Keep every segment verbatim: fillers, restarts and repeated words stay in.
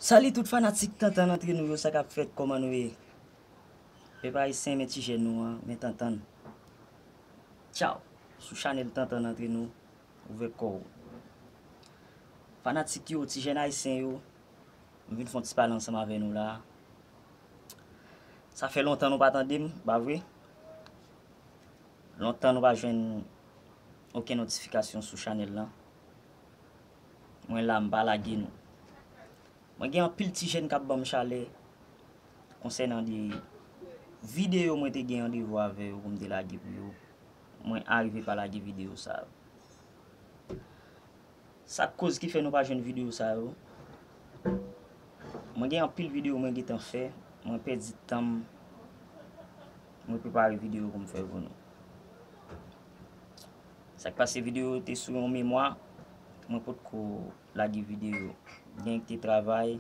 Salut tout fanatik Tantan Antre Nou yo, sa k ap fèt, kòman nou ye? Pèp ayisyen, men ti jèn nou an, men Tantan. Tchaw! Sou chanèl Tantan Antre Nou, ouvè kò w. Fanatik yo, ti jèn ayisyen yo, m vin fè yon ti pale ansanm avè nou la. Sa fè lontan nou pa tande m, pa vre? Lontan nou pa jwenn okenn notifikasyon sou chanèl lan. Mwen la, m pa lage nou. Mwen gen anpil ti jèn k ap ban m chalè konsènan de videyo mwen te gen randevou avè yo pou m te lage pou yo. Mwen arive pa lage videyo sa yo. Sa k koz ki fè nou pa jwenn videyo sa yo? Mwen gen anpil videyo mwen gentan fè, mwen pèdi tan m, mwen prepare videyo pou m fè pou nou. Sa k pase, videyo yo te sou yon memwa, mwen potko lage videyo. Gen ki te travay,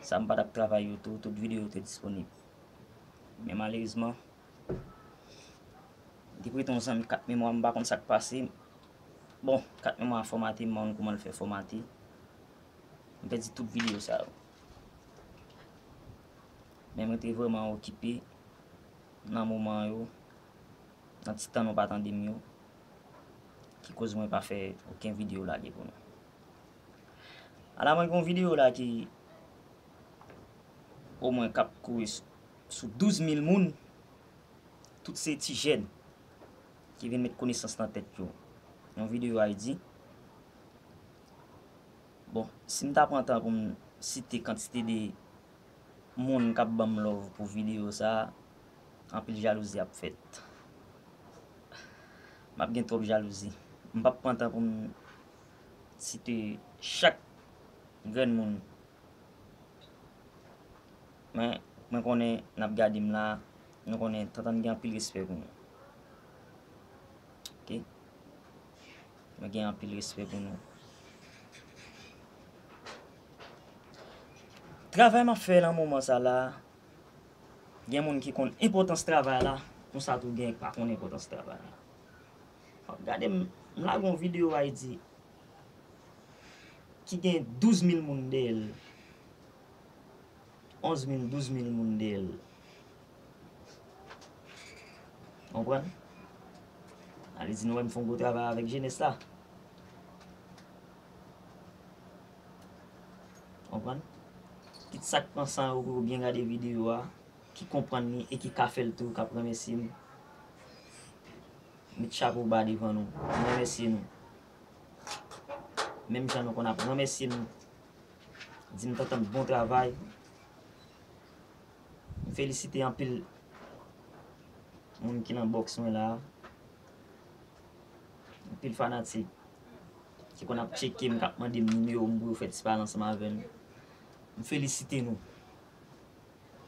sa m pa t ap travay yo tou, tout videyo yo te disponib. Men malerezman, m te prete yon zanmi kat memwa, m pa konn sa k pase. Bon, kat memwa a fòmate, m pa konn kòman l fè fòmate. M pèdi tout videyo sa yo. Men mwen te vrèman okipe nan moman yo, nan ti tan nou pa tande m yo, ki koz mwen pa fè okenn videyo lage pou nou. Ala mwen gen yon videyo la ki omwen k ap kouri s-, sou douz mil moun, tout se ti jèn ki vin met konesans nan tèt yo. Yon videyo Ayiti. Bon, si m ta pran tan pou m site kantite de moun k ap ban m love pou videyo sa, anpil jalouzi ap fèt. M ap gen twòp jalouzi. M p ap pran tan pou m site chak grenn moun. Men, mwen konnen n ap gade m la, nou konnen Tantan gen anpil respè pou nou. Oke? Mwen gen anpil respè pou nou. Travay m ap fè nan moman sa la, gen moun ki konn enpòtans travay la, konsa tou gen k pa konn enpòtans travay la. Gade m, m lage yon videyo Ayiti ki gen douz mil moun dèyè l. Onz mil, douz mil moun dèyè l. Konprann? Ale di nou wè m fè yon gwo travay avèk jenès la. Konprann? Kit sa k pran san yo pou yo byen gade videyo a, ki konprann li e ki ka fè l tou, k ap remèsye m. Met chapo ba devan nou. M remèsye nou. Menm jan nou konn ap remèsye m, di m Tantan bon travay. M felisite anpil moun ki nan bòks mwen la. Anpil fanatik ki konn ap tcheke m, k ap mande m nimewo m pou yo fè ti pale ansanm avè m. M felisite nou.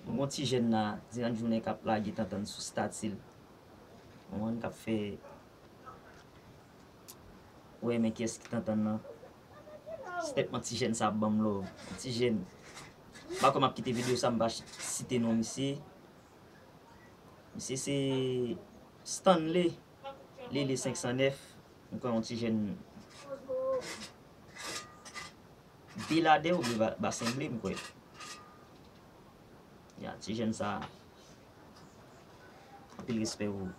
Nou gon ti jèn la, diran jounen k ap lage Tantan sou stati l. Ou konprann, k ap fè, ou renmen kiyès ki Tantan nan. Se tèlman ti jèn sa ap ban m love. Ti jèn. M pa kwè m ap kite videyo sa, m pa ch-, site non misye. Misye se Stanley Lele senk san nèf. M kwè yon ti jèn Beladè oubyen Ba-, Basen Ble, m kwè. Ya, ti jèn sa, anpil respè pou ou.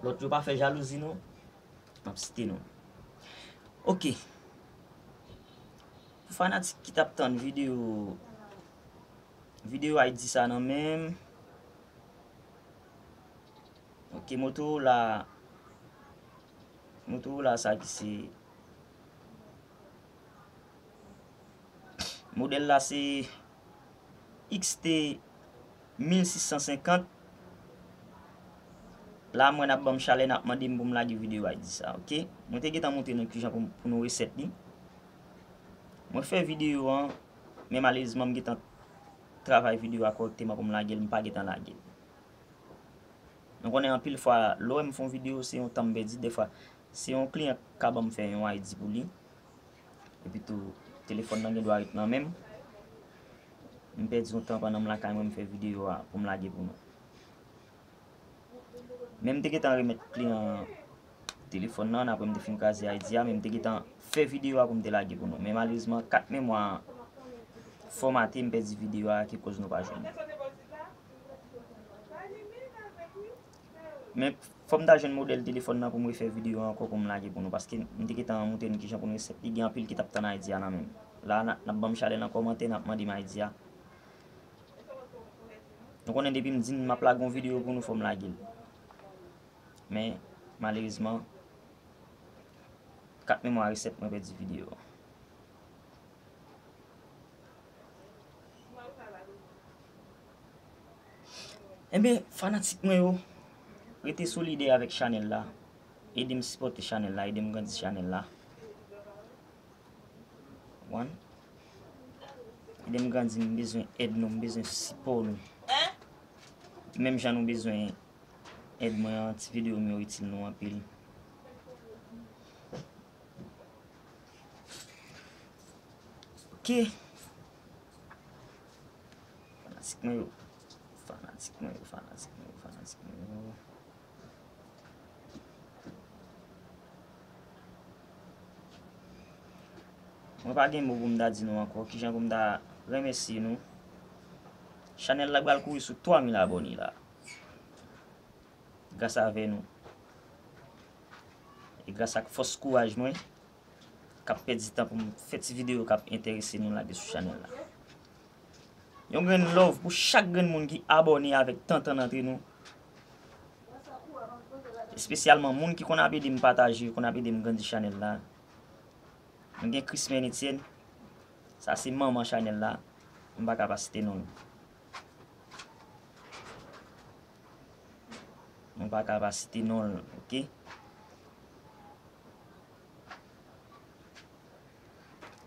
Lòt yo pa fè jalouzi non. M ap site non. Oke. Pou fanatik ki t ap tann videyo, videyo Ayiti sa nan men m. Oke, Motorola, Motorola sa ki se, modèl la se X T mil sis san senkant. La, mwen n ap ban m chalè, n ap mande m pou m lage videyo Ayiti sa, oke? Mwen te gentan montre nou kijan pou, pou nou resèt li. Mwen fè videyo an, men malerezman, m gentan travay videyo a kòrèkteman pou m lage l, m pa gentan lage l. Nou konnen anpil fwa, lè w wè m fè yon videyo, se yon tan m pèdi. Dèfwa, se yon kliyan k ka ban m fè yon I D pou li. Epi tou, telefòn nan gen dwa ret nan men m. M pèdi yon tan pandan m lakay mwen, m fè videyo a pou m lage pou nou. Men m te gentan remèt kliyan an telefòn nan, apre m te fin kraze I D a, men m te gentan fè videyo a pou m te lage pou nou. Men malerezman, kat memwa fòmate, m pèdi videyo a, ki koz nou pa jwenn. Men fò m ta jwenn modèl telefòn nan pou m refè videyo a ankò pou m lage pou nou, paske m te gentan montre nou kijan pou n resèt li, gen anpil ki t ap tann I D a nan men m. La, n ap, n ap ban m chalè nan kòmantè, n ap mande m I D a. Nou konnen depi m di n m ap lage yon videyo pou nou, fò m lage l. Men, malerezman, kat memwa resèt mwen pèdi videyo. Enben, fanatik mwen yo, rete solidè avèk chanèl la. Ede m sipòte chanèl la, ede m grandi chanèl la. One. Ede m grandi, m bezwen èd nou, m bezwen sipò nou. Menm jan nou bezwen èd mwen an, ti videyo m yo itil nou anpil. Ok. Fanatik mwen yo. Fanatik mwen yo, fanatik mwen yo, fanatik mwen yo. Mwen pa gen mo pou m ta di nou ankò. Kijan pou m ta remèsye nou? Chanèl la pral kouri sou twa mil abòne la. Gras avè nou. E gras ak fòs kouraj mwen, k ap pèdi tan pou m fè ti videyo k ap enterese nou lage sou chanèl la. Yon grenn love pou chak grenn moun ki abòne avèk Tantann Antre Nou. Espesyalman moun ki konn ap ede m pataje, konn ap ede m grandi chanèl la. Nou gen Christman Etienne. Sa se manman chanèl la. M pa ka pa site non l. M pa ka pa site non l, ok?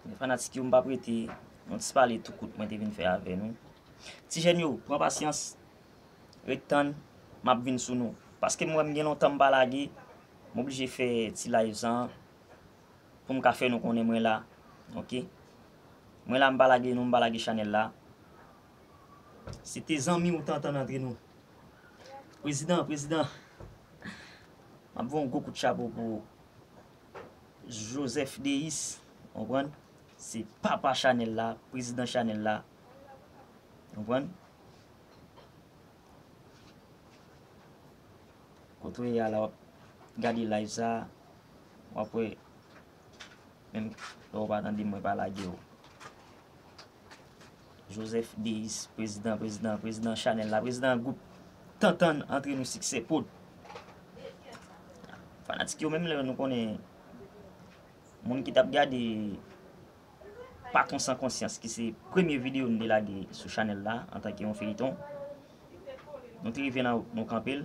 Men fanatik yo, m p ap rete, yon ti pale tou kout mwen te vin fè avè nou. Ti jèn yo, pran pasyans, ret tann, m ap vin sou nou. Paske m wè m gen lontan m pa lage, m oblije fè ti live sa an pou m ka fè nou konnen mwen la, ok? Mwen la, m pa lage nou, m pa lage chanèl la. Se te zanmi w Tantann Antre Nou. Prezidan, prezidan. M ap voye yon gwo kout chapo pou Joseph Deis, konprann? Se papa chanèl la, prezidan chanèl la. Konprann? Kote w ye a la, w ap gade live sa, w ap wè. Menm lè w pa tande m, mwen pa lage w. Joseph Deis, prezidan, prezidan, prezidan chanèl la, prezidan gwoup Tantann Antre Nou Siksè Prod. Fanatik yo, menm lè nou konnen moun ki t ap gade Patwon San Konsyans, ki se premye videyo nou te lage sou chanèl la antanke yon feyton. Nou te rive nan wout nou kanpe l.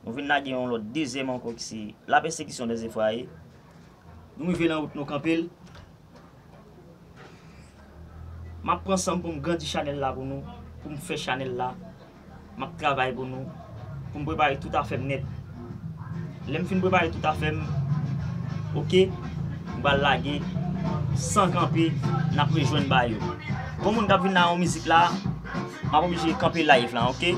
Nou vin lage yon lòt dezyèm ankò ki se La Persécution des Effrayés. Nou rive nan wout nou kanpe l. M ap pran san m pou m grandi chanèl la pou nou, pou m fè chanèl la. M ap travay pou nou, pou m prepare tout afè m nèt. Lè m fin prepare tout afè m, ok, m pral lage san kanpe, n ap rejwenn ba yo. Bon moun k ap vin la yon mizik la, m ap oblije kanpe live la, ok?